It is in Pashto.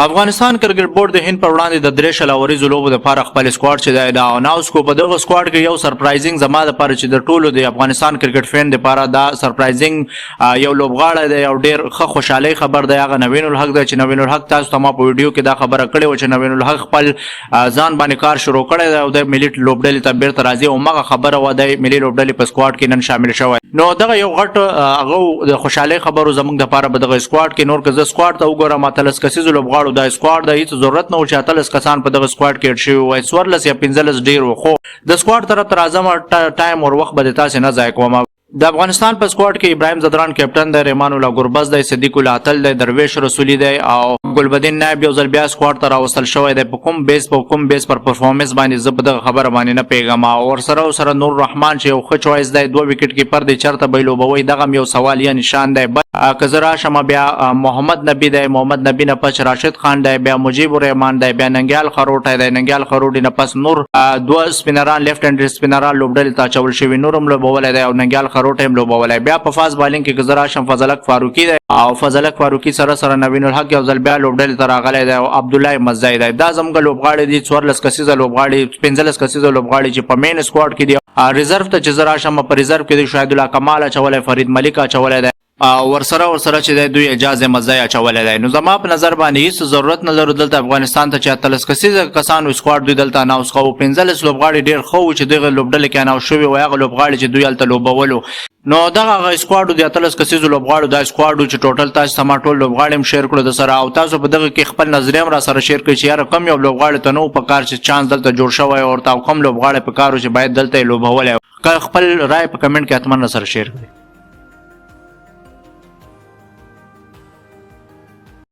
افغانستان کرکټ بورډ د هند پر وړاندې د درې 20 اوریزو لوبو لپاره خپل سکواډ چې دی دا اناونس کو. په دغه سکواډ کې یو سرپرایزینګ زما لپاره چې د ټولو د افغانستان کرکټ فین لپاره دا سرپرایزینګ یو لوبغاړی دی او ډیر ښه خوشحالي خبر دی، هغه نوین الحق دی. چې نوین الحق، تاسو ته ما په ویډیو کې دا خبره کړې و چې نوین الحق خپل ځان باندې کار شروع کړی دی او د ملي لوبډلې ته بیرته راځي او مغه خبره و دی ملي لوبډلې په سکواډ کې نن شامل شوی. نو دغه یو غټ هغه د خوشحالي خبرو زموږ د پاره په دغه سکواډ کې. نور که زه سکواډ ته وګورم، 18 کسیزو لوبغاړو دا سکواډ دی. هیڅ ضرورت نه و چې 18 کسان په دغه سکواډ کې اډ شوي وای، 14 یا 15 ډیر و. خو د سکواډ طرف ته راځم، ټایم ور وخت به تاسو نه ضایع کوم. د افغانستان په سکواډ کې ابراهیم ځدران کیپټن دی، رحمان الله ګربز دی، صدیق الله اتل دی، درویش رسولي دی او ګلبدین نایب یو ځل بیا سکواډ ته راوستل شوی دی. په کوم بیس پر پرفورمنس باندې، زه په دغه خبره باندې نه پیږم. او ورسره نور رحمان چې یو ښه چوایس دی، دوه وکټ کیپر دی، چرته به لوبوي، دغه یو سوال یا نشان دی. که زه راشم، بیا محمد نبی دی، محمد نبی نه پس راشد خان دی، بیا مجیب الرحمن دی، بیا ننګیال خروټی دی، ننګیال خروټی نه پس نور دوه سپینران، لیفټ هینډ سپینران لوبډلې ته اچول شوي، نور هم لوبولی دی او ننګیال خروټی هم لوبولی. بیا په فاست بالینګ کې که زه راشم، فضل حق فاروقي دی او فضل حق فاروقي سره نوین الحق یو ځل بیا لوبډلې ته راغلی دی او عبدالله احمدزی دی. دا زموږ لوبغاړي دي، 14 کسیزه لوبغاړي، 15 کسیزه لوبغاړي چې په مین سکواډ کې دي. ریزرو ته چې زه راشم، په ریزرو کې دی شاهد الله کمال اچولی، فرید ملک اچولی دی، ورسره چې دی دوی اعجاز احمدزی اچولی دی. نو زما په نظر باندې هیڅ ضرورت نه لرو دلته افغانستان ته چې 18 کسیزه کسانو سکواډ دوی دلته اناونس کوو. 15 لوبغاړي ډېر ښه وو چې دغه لوبډلې کې اناونس شوي وای، هغه لوبغاړي چې دوی هلته لوبولو. نو دغه هغه سکواډ د 18 کسیزو لوبغاړو دا سکواډ چې ټوټل تاسو ته ما ټول لوبغاړي هم شیر کړو د سره او تاسو په دغه کې خپل نظریه هم را سره شیر کړئ چې یاره، کوم یو لوبغاړي ته نو په کار چې چانس دلته جوړ شوی او ورته او کوم لوبغاړی په کار و چې باید دلته یې لوبولی. خپل رائے په کمنټ کې حتما را سره شیر کړئ.